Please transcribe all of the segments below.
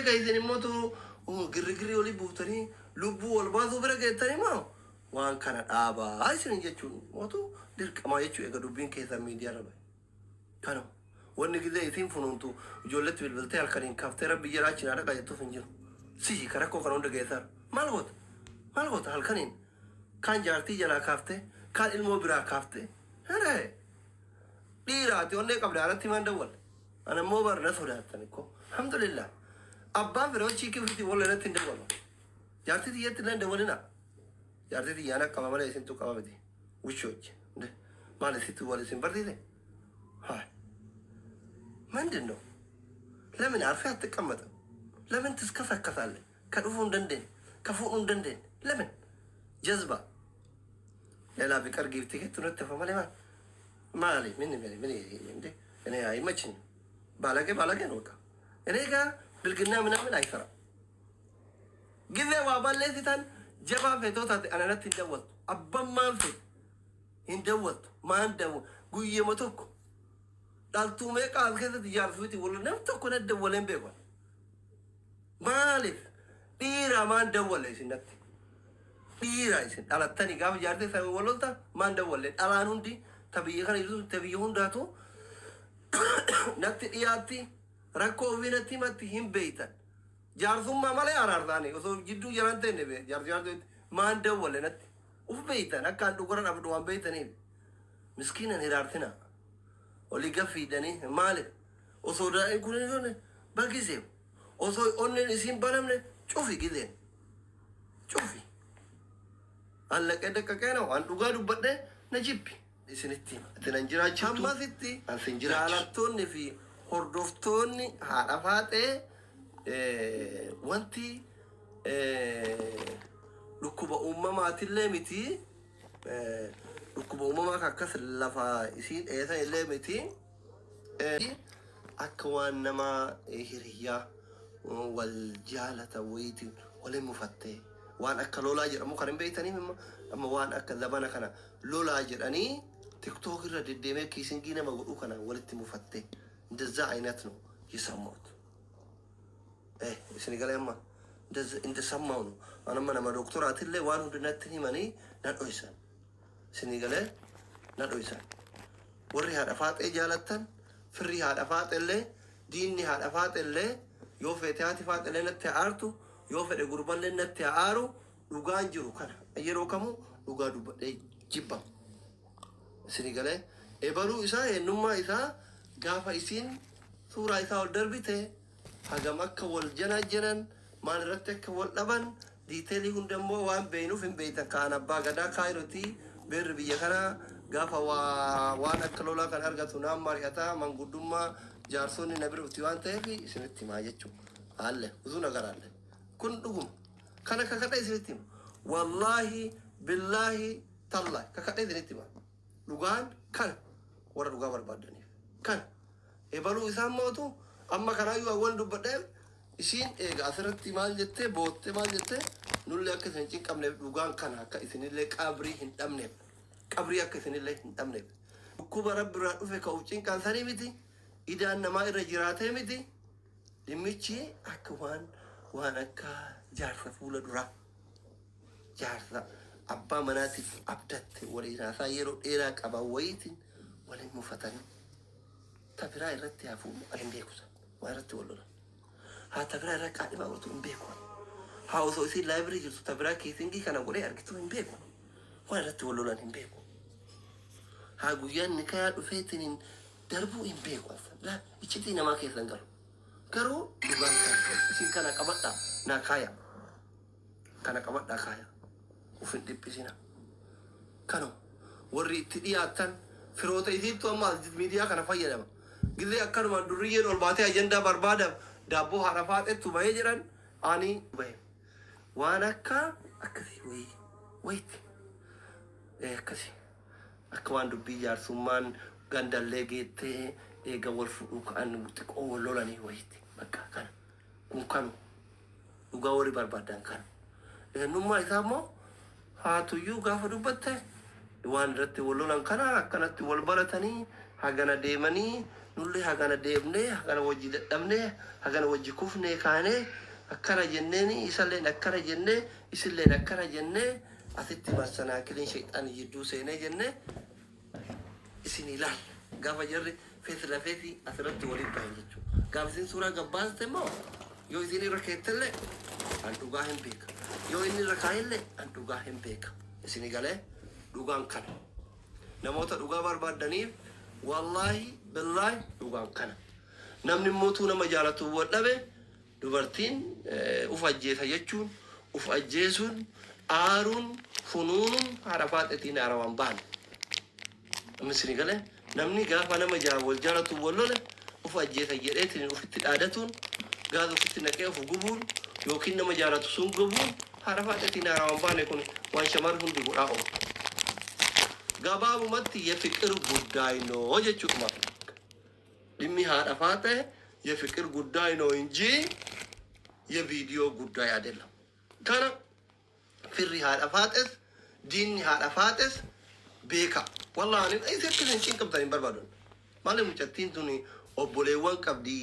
Eega isin immoo girrigirrii olii buuftanii lubbuu wal baasuu bira geettanii moo waan kana dhaabaa isin jechuun mootu dirqamaa jechuu eega dubbiin keessan miidiyaa irra bahe. Kana wanni gizee isiin funuuntu ijoolletti bilbiltee halkaniin kaaftee rabbi jedhaa achi naa dhaqa jettuuf hin jiru. Sihi ka rakkoo kana hunda geessaara. Maal goota? Maal goota halkaniin? Kaan jaartii jalaa kaaftee, kaan ilmoo biraa kaaftee. Heree! Dhiiraati onnee qabda alatti maan dawwal. Ana immoo bar na sodaattan ikkoo. Alhamdulillah. Abbaan fedhe hojii ofiitii walla natti hin dawwalu. Jaartii tiyyatti illee hin dawwalina. Jaartii tiyyaan akka qaba malee isintu qaba miti. Wushoochi. Maal isitti wal isin barsiise? ሀይ ምንድን ነው? ለምን አርፈህ አትቀመጥም? ለምን ትስከሰከሳለህ? Ka dhufuu hin dandeenye, ka fuudhuu hin dandeenye ለምን ጀዝባ ሌላ ቢቀር giiftii keetti nutti hafa malee maal maali ምን ምን ምን እንዴ? እኔ አይመችኝም። ባለጌ ባለጌ ነው በቃ። እኔ ጋር ብልግና ምናምን አይሰራም። ጊዜ waa balleessitan jabaa feetoo taate ananatti hin dawwaltu. Abbammaan feete hin dawwaltu. Maan dawwa guyyema tokko dhaltuu meeqa as keessatti jaarsuuti wal nam tokko na dawwaleen beekan. Maaliif dhiira maan dawwalle isin natti? Dhiira isin dhalattanii gaafa jaartee sana wal lolta maan dawwalle? Dhalaan hundi ta biyya kana jirtu ta biyya hundaatu natti dhiyaatti rakkoo ofii natti himatti hin beeytan. Jaarsummaa malee araarsaanii osoo jidduu jalaan teenne bee jaarsi jaarsi maan dawwalle natti uf beeytan akka an dhugara dhabdu waan beeytaniif miskiinan hiraartina olii gaffiidhanii maaliif osoo daa'in kun hin bagiseef osoo onneen isiin banamne cufi gizeen cufi allaqee daqqaqee na waan dhugaa dubbadhe na jibbi isinitti hima. Itti nan jiraachiftu. Hammasitti an sin jiraachisu. Jaalattoonni fi hordoftoonni haadha faaxee wanti dhukkuba uumamaatillee miti, dhukkuba uumamaa kan akkas lafa isiin dheessan illee miti, akka waan nama hiriyyaa wal jaalata wayiitiin waliin mufattee waan akka lolaa jedhamu kan hin beektaniif amma waan akka zabana kana lolaa jedhanii TikTok irra deddeemee kissing nama godhuu kana walitti mufattee እንደዛ አይነት ነው የሰማሁት። Isin galee amma እንደሰማው ነው። Anamma nama doktoraatillee waan hundinatti himanii na dhoysan. Isin galee na dhoysan. Warri haadha faaxee jaalattan firri haadha faaxellee diinni haadha faaxellee yoo feete haati faaxellee natti haa aartu, yoo fedhe gurballee natti haa aaru, dhugaan jiru kana yeroo kamuu dhugaa dubbadhee jibba. Isin galee ebaluu isaa eenyummaa isaa gaafa isiin suuraa isaa ol darbite hagam akka wal janaajanan maal irratti akka wal dhaban detail hunda immoo waan beeynuuf hin beeytan. Kaan abbaa gadaa kaayirotii beerri biyya kanaa gaafa waa waan akka lolaa kan argatu naan mari'ataa manguddummaa jaarsonni na bira dhufti waan ta'eef isinitti himaa jechuudha. Haalle utuu nagaraalle kun dhuguma kana kakadha isinitti hima, wallaahi billaahi tallaahi kakadha isinitti hima. Dhugaan kana warra dhugaa barbaadaniif kana ebaluu isaan mootu amma kanaayyuu awwal dubbadheef isiin eega asirratti maal jettee boottee maal jettee nullee akka isin hin cinqabneef dhugaan kana akka isinillee qabrii hin dhabneef, qabrii akka isinillee hin dhabneef. Dhukkuba rabbi irraa dhufe ka'uuf cinqaan sanii miti, idaan namaa irra jiraatee miti. Dhimmichi akka waan akka jaarsa fuula duraa jaarsa abbaa manaatiif abdatte waliin haasaa yeroo dheeraa qaban wayiitiin waliin mufatanii tabiraa irratti hafuu ani hin beeku waa irratti wal lolan haa tabiraa irra qaadhimaa godhatu hin beeku, haa osoo isiin live jirtu tabiraa kissing kana godhee argitu hin beeku, waan irratti wal lolan hin beeku, haa guyyaan nikayaa dhufeetiin darbuu hin beeku. Laa iccitii namaa keessa hin galu, garuu dhugaan kana isin kana qabadhaa naa kaaya, kana qabadhaa kaaya, uf hin dhiphisina. Kanu warri itti dhiyaatan firoota isiittu amma as miidiyaa kana fayyadama gizee akkanumaan durriyyeen ol baatee ajandaa barbaadaaf daabboo haadha faaxettu bahee jedhan ani bahe waan akka akkasii wayii wayitti akkasii akka waan dubbii jaarsummaan gandallee geettee eega wal fuudhuu ka'an xiqqoo wal lolanii wayitti bakka kana kun kanu dhugaa warri barbaadan kana eenyummaa isaa immoo haatuyyuu gaafa dubbatte waan irratti wal lolan kana akkanatti wal baratanii hagana deemanii. Nullee hagana deemnee, hagana wajji dadhabnee, hagana wajji kufnee kaanee, akkana jenneeni, isalleen akkana jennee, isilleen akkana jennee, asitti massanaakiliin shayxaanii jidduu seenee jennee isin ilaal. Gaafa jarri feesi lafeeti asirratti waliin bahan jechuudha. Gaafa isin suuraa gabbaaste immoo, yoo isin irra keettellee an dhugaa hin beeka, yoo inni irra kaa'ellee an dhugaa hin beeka. Isin galee? Dhugaan kana. Namoota dhugaa barbaaddaniif, wallaahi billaahi, dhugaan kana. Namni mootuu nama jaalatu wal dhabe, dubartiin uf ajjeesa jechuun, uf ajjeesuun, aaruun, funuunuun haadha faaxetiin haarawaan bahan. Namni isin galee? Namni gaafa nama wal jaalatu wal lole, uf ajjeesa jedheetiin ufitti dhaadatuun, gaaza ufitti naqee uf gubuun yookiin nama jaalatu sun gubuun haadha faaxetiin haarawaan baane. Kun waan shamarri hundi godhaa oolu. Gabaabumatti የፍቅር ጉዳይ ነው jechuudha. Dhimmi haadha faaxee የፍቅር ጉዳይ ነው እንጂ የቪዲዮ ጉዳይ አይደለም። Kana firri haadha faaxes, diinni haadha faaxes beeka. Wallaahi ani isa akka isin cinqabtan hin barbaadu. Maali, mucattiin tuni obboleewwan qabdi,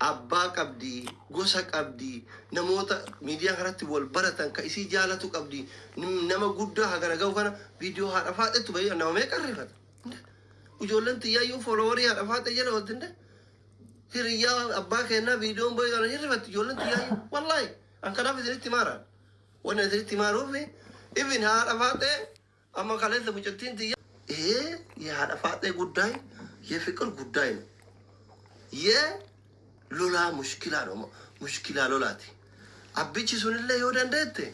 abbaa qabdi, gosa qabdi, namoota miidiyaa kanatti wal baratan ka isii jaalatu qabdi. Nama guddaa hagana gahu kana viidiyoo haadha faaxettu bahee nama meeqa rifata. Ijoolleen xiyyaayyuu followerii haadha faaxe jala ooltinde, hiriyyaa abbaa kennaa viidiyoon bahee kana hin rifatti ijoolleen xiyyaayyuu. Wallaahi an kanaaf isinitti maaraan. Wanni isinitti maaruuf, even haadha faaxee amma kaleessa mucattiin xiyyaa ይሄ የሀadha faaxee ጉዳይ የፍቅር ጉዳይ ነው። የሎላ ሙሽኪላ ነው። Mushkilaa lolaati. Abbichi sunillee yoo dandeette,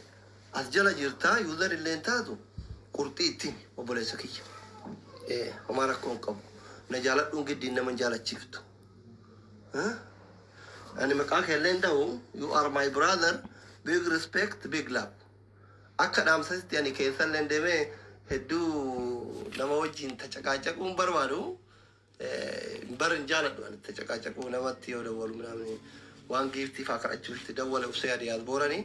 as jala jirtaa, user illee hin taatu, qurxii ittiin obboleessa kiyya. Homaa rakkoo hin qabu. Na jaaladhuun giddiin nama hin jaalachiiftu. Ani maqaa keellee hin ta'u, you are my brother, big respect, big love. Akka dhaamsasitti ani keessallee deemee hedduu nama wajjin tacaqaacaquun barbaadu. Bar hin jaaladhu ani tacaqaacaquu. Namatti yoo dawwalu ምናምን waan giiftii faa kadhachuutti dawwale ufsee diyaasboorani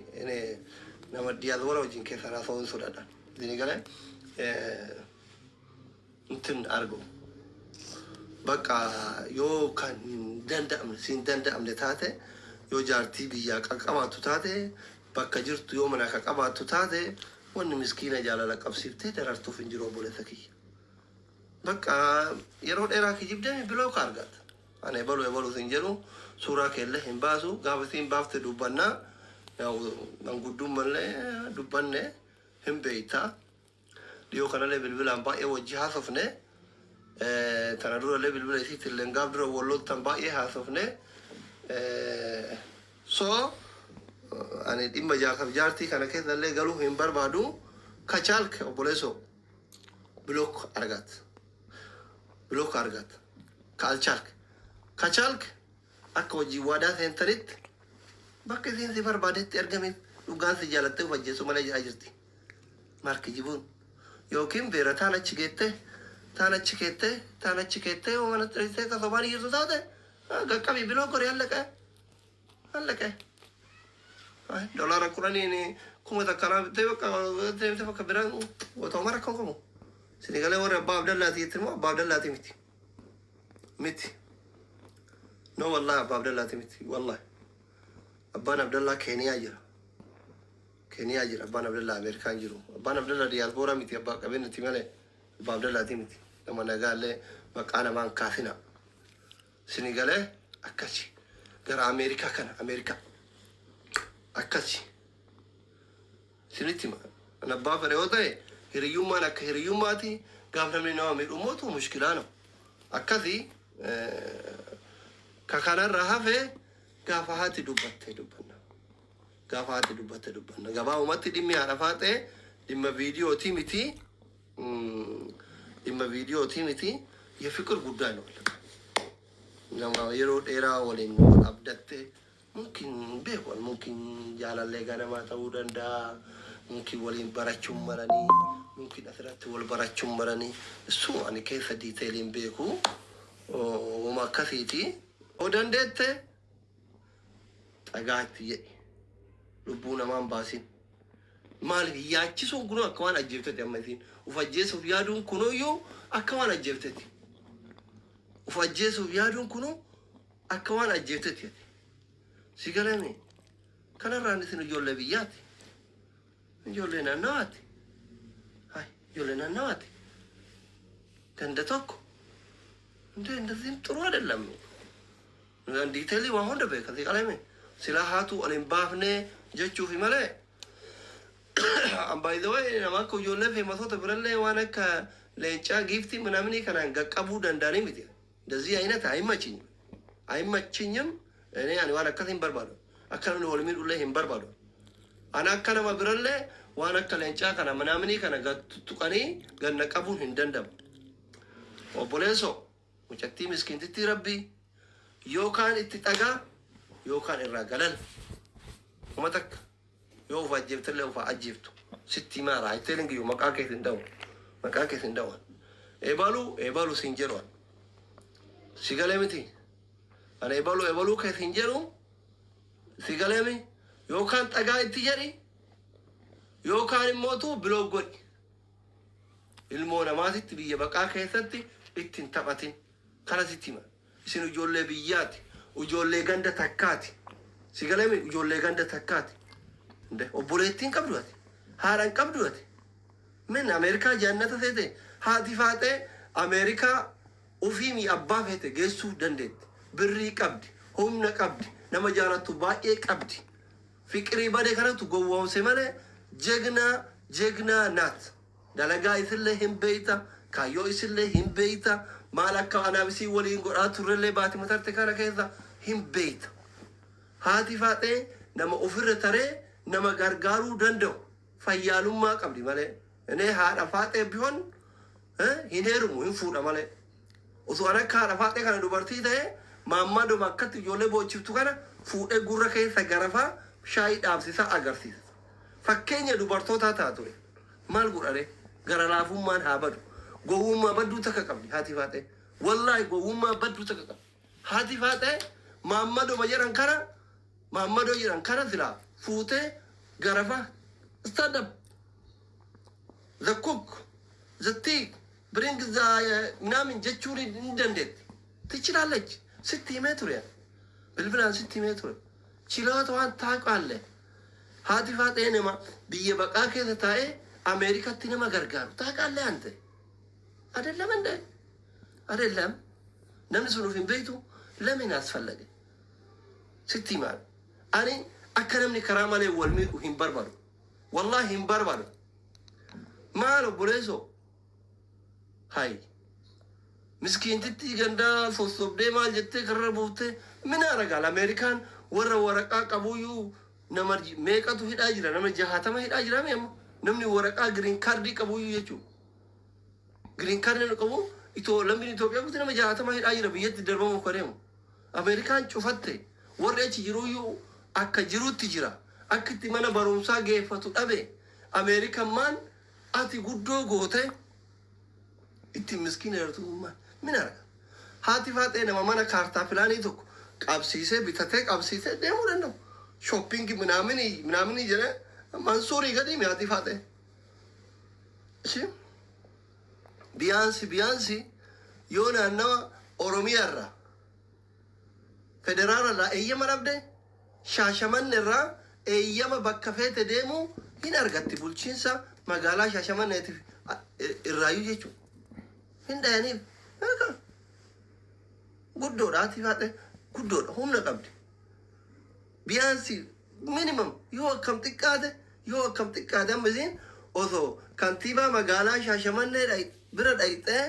nama diyaasboora wajjin keessan haasa'uun sodaadha. Isin galee እንትን argu. Bakka yoo kan hin danda'amne siin danda'amne taate, yoo jaartii biyyaa qaqqabaattu taate, bakka jirtu yoo mana qaqqabaattu taate, wanni miskiina jaalala qabsiiftee darartuuf hin jiru, obboleessa kiyya. Bakka yeroo dheeraa kijibdee block argata. Ani ebaluu ebaluu siin jedhu, suuraa keellee hin baasu. Gaafa siin baafte dubbannaa, mangudduun mallee dubbanne hin beeytaa. Dhiyoo kanallee bilbilaan baay'ee wajji haasofne. Tana durallee bilbila isiitti illee gaaf dura walloltan baay'ee haasofne. So ani dhimma jaarsaaf jaartii kana keessallee galuu hin barbaadu. ከቻልክ obboleessoo, block argat, block argat. ካልቻልክ, ከቻልክ akka hojii waadaa seentanitti bakka isiin si barbaadetti argameef. Dhugaan si jaalattee of ajjeessu malee jedhaa jirti. Maal kijibuun yookiin beera taan achi geette, taan achi keette, taan achi keette, yoo mana xiriisee ka sobaan jirtu taate, qaqqabii block godhe, allaqee allaqee. $10n 1000 naa bittee bakka deemtee bakka biraan otoo rakkoon qabu. Sinigalee warri abbaa Abdallaati jetti immoo abbaa Abdallaati miti. Miti. No, wallahi abbaa Abdallaati miti, wallahi. Abbaan Abdallaa Keeniyaa jira. Keeniyaa jira abbaan Abdallaa, Ameerikaan jiru. Abbaan Abdallaa diyaaspoora miti, abbaa qabeenyati malee abbaa Abdallaati miti. Nama nagaallee maqaa namaan kaasina. Sinigalee akkasi. Gara Ameerikaa kana, Ameerikaa. Akkasi. Sinitti hima. An abbaa fedhe yoo ta'e, hiriyyummaan akka hiriyyummaati, gaaf namni nama miidhu mootu mushkilaa nama. Akkasi ka kanarra hafe gaafa haati dubbatte dubbanna. Gaafa haati dubbatte dubbanna. Gabaabumatti dhimmi haadha faaxee dhimma viidiyootii miti. Dhimma viidiyootii miti. የፍቅር ጉዳይ ነው። Nama yeroo dheeraa waliin wal abdatte, mumkin beeku, mumkin jaalallee ganamaa ta'uu danda'a, mumkin waliin barachuun maranii, mumkin asirratti wal barachuun maranii, isu ani keessa detailiin beeku, wama akkasiiti. Yoo dandeette dhagaatti jedhi, lubbuu namaan baasin. Maaliif yaachisuun kunuu akka waan ajjeeftetti, amma isiin uf ajjeesuuf yaaduun kunuyyuu akka waan ajjeeftetti. Of ajjeesuuf yaaduun kunu akka waan ajjeeftetti. Si galame kanarraan isin ijoollee biyyaati. Ijoollee naannawaati. Hai, ijoollee naannawaati. Ganda tokko. እንደ እንደዚህም ጥሩ አይደለም። Detail waa hunda beeka si qalame. Silaa haatu ol hin baafne jechuufi malee. By the way, nama akka ijoollee feemasoota birallee waan akka leencaa giiftii ምናምን kanaan qaqqabuu danda'anii miti. እንደዚህ አይነት አይመችኝም አይመችኝም። እኔ ani waan akkas hin barbaadu. Akka namni wal miidhullee hin barbaadu. Ani akka nama birallee waan akka leencaa kana ምናምን kana gad tuttuqanii ganna qabuun hin danda'amu. Obboleessoo, mucattii miskiintittii rabbii yookaan itti dhagaa yookaan irraa galal. Uma takka yoo ufa ajjeeftellee ufa ajjeeftu sitti himaara. Ayiteelin giyyuu maqaa kees hin dha'u. Maqaa kees hin dha'u. Eebaluu eebaluu siin jedhu. Si galee miti. Ani eebaluu eebaluu kees hin jedhu. Si galee mi yookaan dhagaa itti jedhi yookaan immootu block godhi. Ilmoo namaatitti biyya baqaa keessatti ittiin taphatin. Kana sitti hima. Isin ijoollee biyyaati. Ijoollee ganda takkaati. Si galee mi ijoollee ganda takkaati. Obboleettiin qabdu ati. Haadha hin qabdu ati. Min Ameerikaa jannata seete haati faaxee Ameerikaa ofii mi abbaa feete geessuu dandeetti. Birrii qabdi, humna qabdi, nama jaalattu baay'ee qabdi. Fiqirii badee kanatu gowwoomse malee ጀግና ጀግና ናት. Dalagaa isillee hin beeyta, kaayyoo isillee hin beeyta, maal akka anaaf isii waliin godhaa turrellee baati matarte kana keessa hin beeyta. Haati faaxee nama ofirra taree nama gargaaruu danda'u fayyaalummaa qabdi malee. እኔ haadha faaxee ቢሆን hin heerumu, hin fuudha malee. Osoo an akka haadha faaxee kana dubartii ta'e maammaduma akkatti ijoollee boochiftu kana fuudhee gurra keessa garafaa shaayii dhaabsisaa agarsiisa. Fakkeenya dubartootaa ta'a ture. Maal godhare gara laafummaan haa badu. Gowwummaa badduu takka qabdi haati faaxee. Wallaahi gowwummaa badduu takka qabdi. Haati faaxee maammaduma jedhan kana, maammadoo jedhan kana silaa fuutee garafa stand up the cook the tea bring the ምናምን jechuun hin dandeetti. ትችላለች. Sitti himee ture. Bilbilaan sitti himee ture. Chiloota waan taaqaalle. Haati faaxee nama biyya baqaa keessa taa'ee Ameerikatti nama gargaaru taaqaalle ante. አይደለም እንደ አይደለም namni sun of hin beektu ለምን አስፈለገ? Sitti himaa. Ani akka namni karaa malee wal miidhu hin barbaadu. Wallaahi hin barbaadu. Maal obboleessoo? Hay. Miskiintitti gandaa sossobdee maal jettee karra buuftee mina aragaal Ameerikaan warra waraqaa qabuyyuu nama meeqatu hidhaa jira, nama 60 hidhaa jira mi amma namni waraqaa green card qabuyyuu jechuudha. Green card qabu itoo lammiin Itoophiyaa guutuu nama 60 hidhaa jira biyyatti darbamuuf kan deemu. Ameerikaan cufatte, warri achi jiruyyuu akka jirutti jira. Akka itti mana barumsaa geeffatu dhabe. Ameerikaan maan ati guddoo goote ittiin miskiina jirtu min arga. Haati faaxee nama mana kaartaa pilaanii tokko qabsiisee bitatee qabsiisee deemuu danda'u. Shopping ምናምን ምናምን jedhee Mansuurii gadi haati faaxee. Ishi ቢያንስ ቢያንስ yoo naannawa Oromiyaa irraa federaala irraa eeyyama dhabde, Shaashamanne irraa eeyyama bakka feete deemuu hin argatti, bulchiinsa magaalaa Shaashamanneetiif irraayyuu jechuudha. Hin dhayaniif. Guddoodha haati faaxee, guddoodha, humna qabdi. ቢያንስ minimum yoo akkam xiqqaate amma isiin osoo kantiibaa magaalaa Shaashamannee bira dhayxee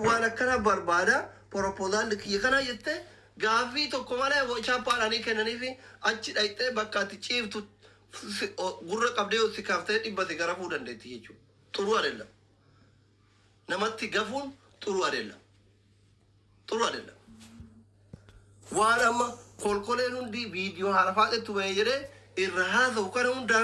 waan akkana barbaada, proposalli kiyya kana jettee gaaffii tokko malee chaappaadhaanii kennaniifi achi dhayxee bakka ati ciiftu gurra qabdee si kaaftee dhibba si garafuu dandeetti jechuudha. ጥሩ አይደለም. Namatti gafuun ጥሩ አይደለም. ጥሩ አይደለም. Waan amma kolkoleen hundi viidiyoo haala faaxettu bahee jedhee irra haasa'u kana hundaan